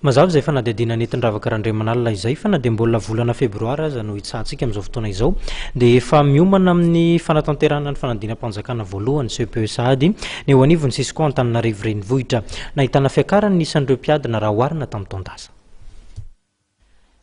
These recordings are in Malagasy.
Mazava izay fanadihadiana nentin-dRavaka Randriamanalina izay fa na dia mbola volana febroary aza no hitsahantsika amin'izao fotoana izao dia efa miomana amin'ny fanatanterahana ny fanadinam-panjakana voalohany, CEPE, sahady ny eo anivon'ny Cisco Antananarivo Renivohitra. Nahitana fiakarany ny isan'ireo mpiadina raha oharina tamin'ny taon-dasa.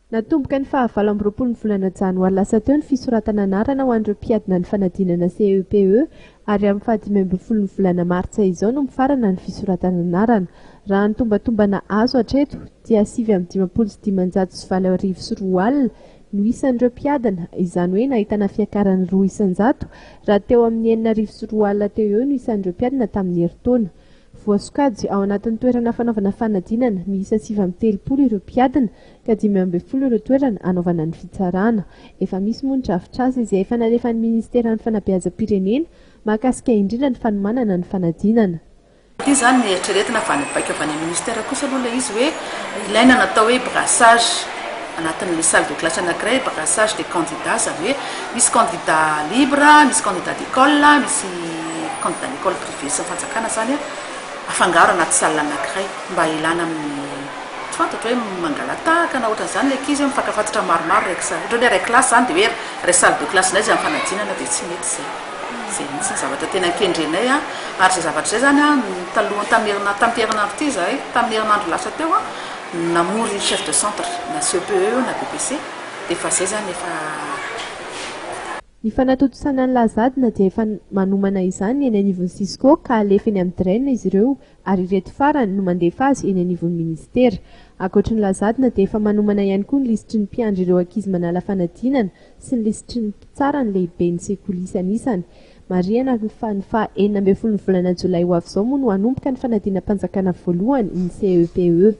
Natomboka ny faha 28 ny volana janoary lasa teo ny fisoratana anarana ho an'ireo mpiadina ny fanadinana CEPE ary amin'ny faha 15 ny volana martsa izao no mifarana ny fisoratana anarana. Raha ny tombatombana azo hatreto dia 259,289 no isan'ireo mpiadina, izany hoe nahitana fiakarany 2% raha teo amin'ny 206,000 teo eo no isan'ireo mpiadina tamin'ny herintaona. Voasokajy ao anatin'ny toerana fanaovana fanadinana miisa 39 ireo mpiadina ka 15 ireo toerana hanaovana ny fitsarana. Efa misy moa ny drafitrasa izay efa nalefan'ny ministeran'ny fanabeazam-pirenena mahakasika indrindra ny fanomanana ny fanadinana. Ity izany ny eritreretina fa ny baiko avy any amin'ny ministère kosa aloha ilay izy hoe ilaina ny atao hoe brassage anatin'ilay salle de classe anankiray, brassage des candidats izany hoe misy candidat libre, misy candidat d'école, misy candidat d'école privée sy ny fanjakana izany afangaro anaty salle anankiray mba hilana amin'ny tsy fantatro hoe mangala-tahaka na ohatran'izany ilay ankizy hoe mifankafantatra maromaro iray ksa ohatra hoe iray classe izany dia hoe iray salle de classe indray izay amin'ny fanadinana dia tsy mety izay. Izay mihitsy ny zavatra tena kendrenay ary izay zavatra izay izany talohan'ny tamin'ny herinandro tamin'ity herinandro ity izahay tamin'ny herinandro lasa teo namory chef de centre na CEPE io na BPC dia efa izay izany efa Ny fanatontosana ny lazadina dia efa manomana izany ny eny anivon'ny Cisco ka alefa eny amin'ny DREN izy ireo ary ireto farany no mandefa azy eny anivon'ny minisitera. Ankoatry ny lazadina dia efa manomana ihany koa ny lisitry ny mpiandry ireo ankizy manala fanadinana sy ny lisitry ny mpitsara ny lehiben'ny sekoly isanisany. Marihana fa ny faha 16 ny volana jolay ho avy izao moa no hanomboka ny fanadinam-panjakana voalohany, ny CEPE.